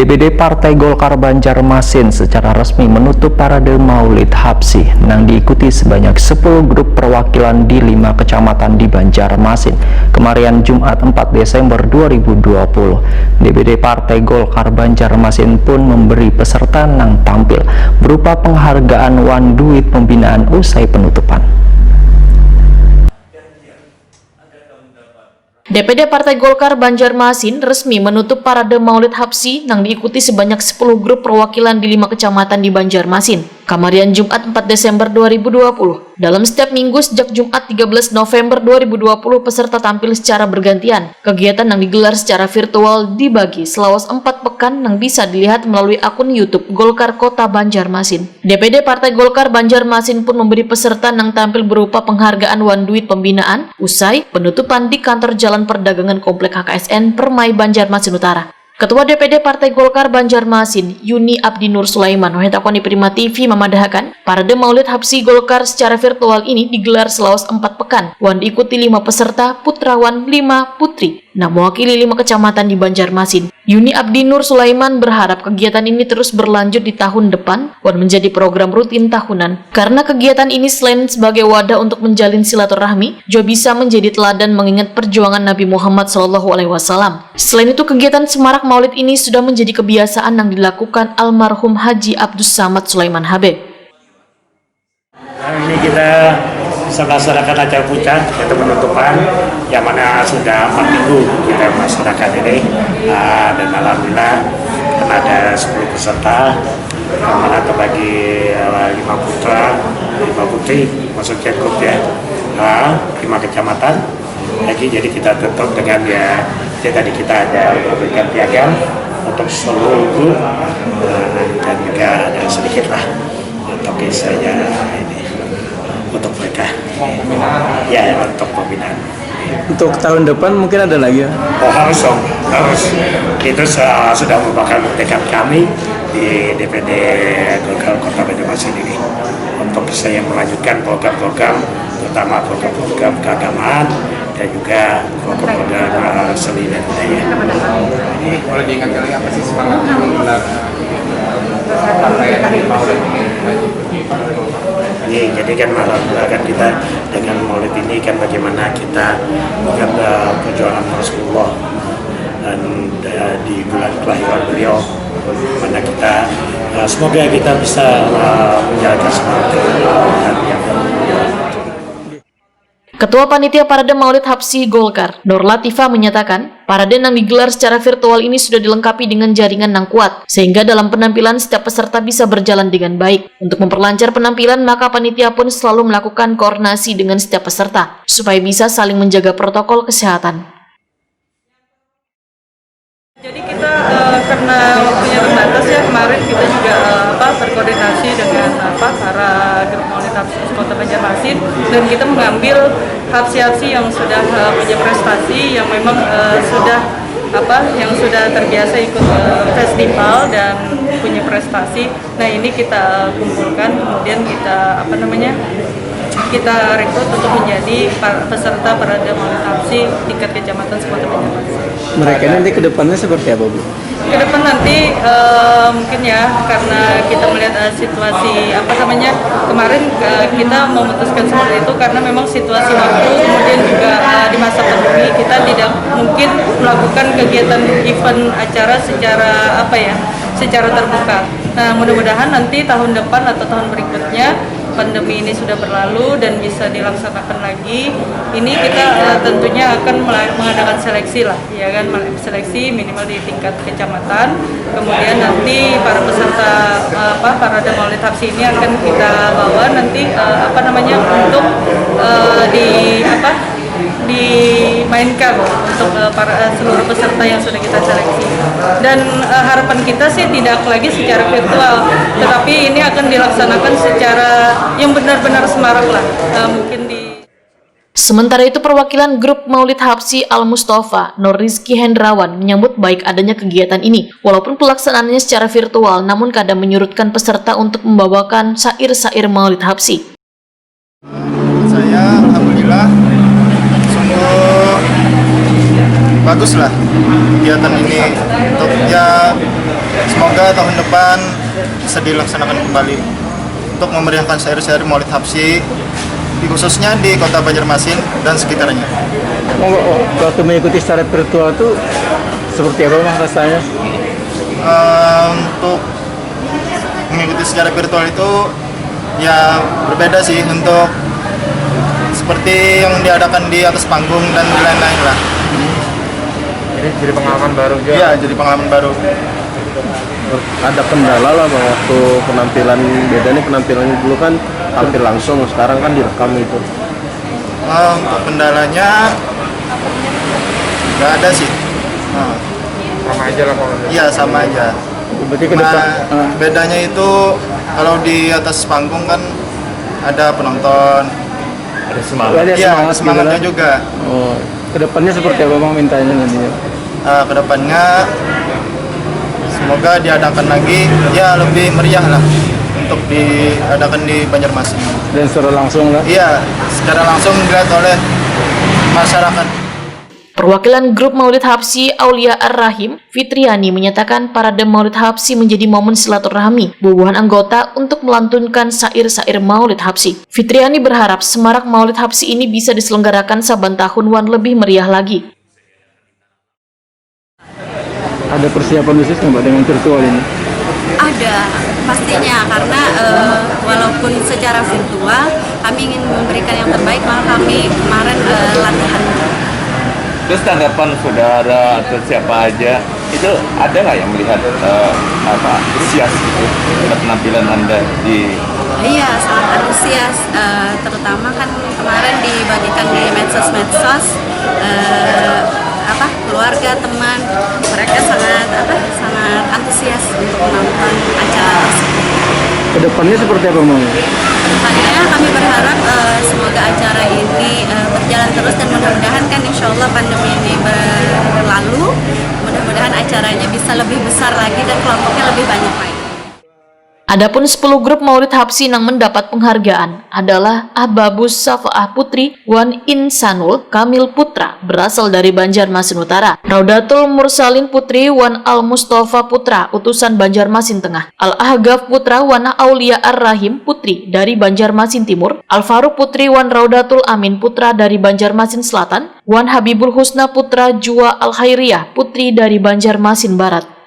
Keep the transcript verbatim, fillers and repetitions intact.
D P D Partai Golkar Banjarmasin secara resmi menutup parade Maulid Habsyi nang diikuti sebanyak sepuluh grup perwakilan di lima kecamatan di Banjarmasin, kemarian Jumat empat Desember dua ribu dua puluh. D P D Partai Golkar Banjarmasin pun memberi peserta nang tampil berupa penghargaan wan duit pembinaan usai penutupan. D P D Partai Golkar Banjarmasin resmi menutup Parade Maulid Habsyi nang diikuti sebanyak sepuluh grup perwakilan di lima kecamatan di Banjarmasin, kamarian Jumat empat Desember dua ribu dua puluh. Dalam setiap minggu sejak Jumat tiga belas November dua ribu dua puluh, peserta tampil secara bergantian. Kegiatan nang digelar secara virtual dibagi selawas empat pekan nang bisa dilihat melalui akun YouTube Golkar Kota Banjarmasin. D P D Partai Golkar Banjarmasin pun memberi peserta nang tampil berupa penghargaan wan duit pembinaan, usai penutupan di Kantor Jalan Perdagangan Komplek H K S N Permai Banjarmasin Utara. Ketua D P D Partai Golkar Banjarmasin, Yuni Abdi Nur Sulaiman, wahetakon di Prima T V mamadahakan, Parade Maulid Habsyi Golkar secara virtual ini digelar selawas empat pekan wan diikuti lima peserta, putra wan lima putri, nang mewakili lima kecamatan di Banjarmasin. Yuni Abdi Nur Sulaiman berharap kegiatan ini terus berlanjut di tahun depan wan menjadi program rutin tahunan. Karena kegiatan ini selain sebagai wadah untuk menjalin silaturahmi, jua bisa menjadi teladan mengingat perjuangan Nabi Muhammad sallallahu alaihi wasallam. Selain itu, kegiatan semarak Maulid ini sudah menjadi kebiasaan nang dilakukan almarhum Haji Abdus Samad Sulaiman H B. Nah, ini kita melaksanakan acara puncak, yaitu penutupan, yang mana sudah empat minggu kita melaksanakan ini. Ah, dan alhamdulillah, kan ada sepuluh peserta, yang mana terbagi, eh, lima putra, lima putri, maksudnya grup ya, ah, lima kecamatan. Lagi, jadi kita tutup dengan ya, ya tadi kita ada memberikan piagam untuk seluruh grup, eh, dan juga ada sedikit lah untuk istilahnya ini, untuk mereka. Ya, untuk pembinaan. Untuk tahun depan mungkin ada lagi ya? Oh, harus dong, harus. Itu se- sudah merupakan tekad kami di D P D Golkar Kota Banjarmasin ini untuk saya melanjutkan program-program, terutama program-program keagamaan dan juga program-program, eh, seni dan budaya. Jadi boleh diingatkan lagi, apa sih semangat menggelar partai di Maulid ini? Ini jadi kan malam kan kita dengan Maulid ini kan bagaimana kita mengingat, eh, perjuangan Rasulullah dan, eh, di bulan kelahiran beliau, mana kita, eh, semoga kita bisa, eh, menjalankan semangat yang Ketua Panitia Parade Maulid Habsyi Golkar, Nur Latifah, menyatakan, parade nang digelar secara virtual ini sudah dilengkapi dengan jaringan nang kuat, sehingga dalam penampilan setiap peserta bisa berjalan dengan baik. Untuk memperlancar penampilan, maka panitia pun selalu melakukan koordinasi dengan setiap peserta, supaya bisa saling menjaga protokol kesehatan. Jadi kita, eh, karena waktunya terbatas ya, kemarin kita juga, eh, apa, berkoordinasi dengan, apa, para grup Maulid Habsyi Kota Banjarmasin, dan kita mengambil habsyi-habsyi yang sudah, eh, punya prestasi, yang memang, eh, sudah, apa, yang sudah terbiasa ikut, eh, festival dan punya prestasi. Nah, ini kita kumpulkan, kemudian kita, apa namanya, kita rekrut untuk menjadi par- peserta Parade Maulid Habsyi tingkat kecamatan se-Kota Banjarmasin. Mereka nanti ke depannya seperti apa, Bu? Ke depan nanti, eh, mungkin ya, karena kita melihat, eh, situasi, apa namanya, kemarin, eh, kita memutuskan seperti itu karena memang situasi waktu, kemudian juga, eh, di masa pandemi kita tidak mungkin melakukan kegiatan event acara secara, apa ya, secara terbuka. Nah, mudah-mudahan nanti tahun depan atau tahun berikutnya pandemi ini sudah berlalu dan bisa dilaksanakan lagi. Ini kita, eh, tentunya akan mela- mengadakan seleksi lah, ya kan, mel- seleksi minimal di tingkat kecamatan. Kemudian nanti para peserta, eh, apa, Parade Maulid Habsyi ini akan kita bawa nanti, eh, apa namanya, untuk, eh, di apa dimainkan untuk, eh, para, eh, seluruh peserta yang sudah kita seleksi. Dan, eh, harapan kita sih tidak lagi secara virtual, tetapi ini akan dilaksanakan secara yang benar-benar semarak lah. Eh, mungkin di Sementara itu, perwakilan grup Maulid Habsyi Al Mustafa, Nur Rizky Hendrawan, menyambut baik adanya kegiatan ini. Walaupun pelaksanaannya secara virtual, namun kada menyurutkan peserta untuk membawakan syair-syair Maulid Habsyi. Saya alhamdulillah sungguh bagus lah kegiatan ini, untuk ya Semoga tahun depan bisa dilaksanakan kembali untuk memeriahkan syair-syair Maulid Habsyi, di khususnya di Kota Banjarmasin dan sekitarnya. Waktu mengikuti secara virtual itu seperti apa, Mang, rasanya? Eh, untuk mengikuti secara virtual itu ya berbeda sih, untuk seperti yang diadakan di atas panggung dan lain-lain lah. Jadi jadi pengalaman baru juga. Iya, jadi pengalaman baru. Ada kendala lah, Bang, waktu penampilan? Beda nih penampilannya, dulu kan tampil langsung, sekarang kan direkam gitu. Eh, untuk kendalanya nggak ada sih. Nah, Sama aja lah kalau iya, sama aja. Berarti ke Cuma depan, ah, bedanya itu kalau di atas panggung kan ada penonton. Ada semangat. ada Iya, semangat semangatnya gitu kan? Juga. Oh, kedepannya seperti apa, Bang, mintanya nantinya? Eh, kedepannya semoga diadakan lagi, ya, lebih meriah lah untuk diadakan di Banjarmasin. Dan secara langsung lah. Iya, secara langsung dilihat oleh masyarakat. Perwakilan grup Maulid Habsyi, Aulia Ar-Rahim, Fitriani, menyatakan parade Maulid Habsyi menjadi momen silaturahmi bubuhan anggota untuk melantunkan syair-syair Maulid Habsyi. Fitriani berharap semarak Maulid Habsyi ini bisa diselenggarakan saban tahun wan lebih meriah lagi. Ada persiapan khusus nggak, Mbak, dengan virtual ini? Ada, pastinya, karena eh, walaupun secara virtual, kami ingin memberikan yang terbaik, maka kami kemarin eh, latihan. Terus tanggapan saudara atau siapa aja itu, ada nggak yang melihat eh, apa, antusias gitu terhadap penampilan anda di Iya, sangat antusias, eh, terutama kan kemarin dibagikan di medsos-medsos, eh, apa, keluarga, teman, mereka sangat apa, sangat antusias untuk menonton acara tersebut. Kedepannya seperti apa, Mang? Kedepannya kami berharap eh, semoga acara ini eh, berjalan terus dan mudah-mudahan kan insya Allah pandemi ini berlalu, mudah-mudahan acaranya bisa lebih besar lagi dan kelompoknya lebih banyak lagi. Adapun sepuluh grup Maulid Habsyi nang mendapat penghargaan adalah Ahbabus Safaah Putri wan Insanul Kamil Putra berasal dari Banjarmasin Utara, Raudatul Mursalin Putri wan Al Mustafa Putra utusan Banjarmasin Tengah, Al Ahgaf Putra wan Aulia Ar Rahim Putri dari Banjarmasin Timur, Al Faruq Putri wan Raudatul Amin Putra dari Banjarmasin Selatan, wan Habibul Husna Putra jua Al Khairiyah Putri dari Banjarmasin Barat.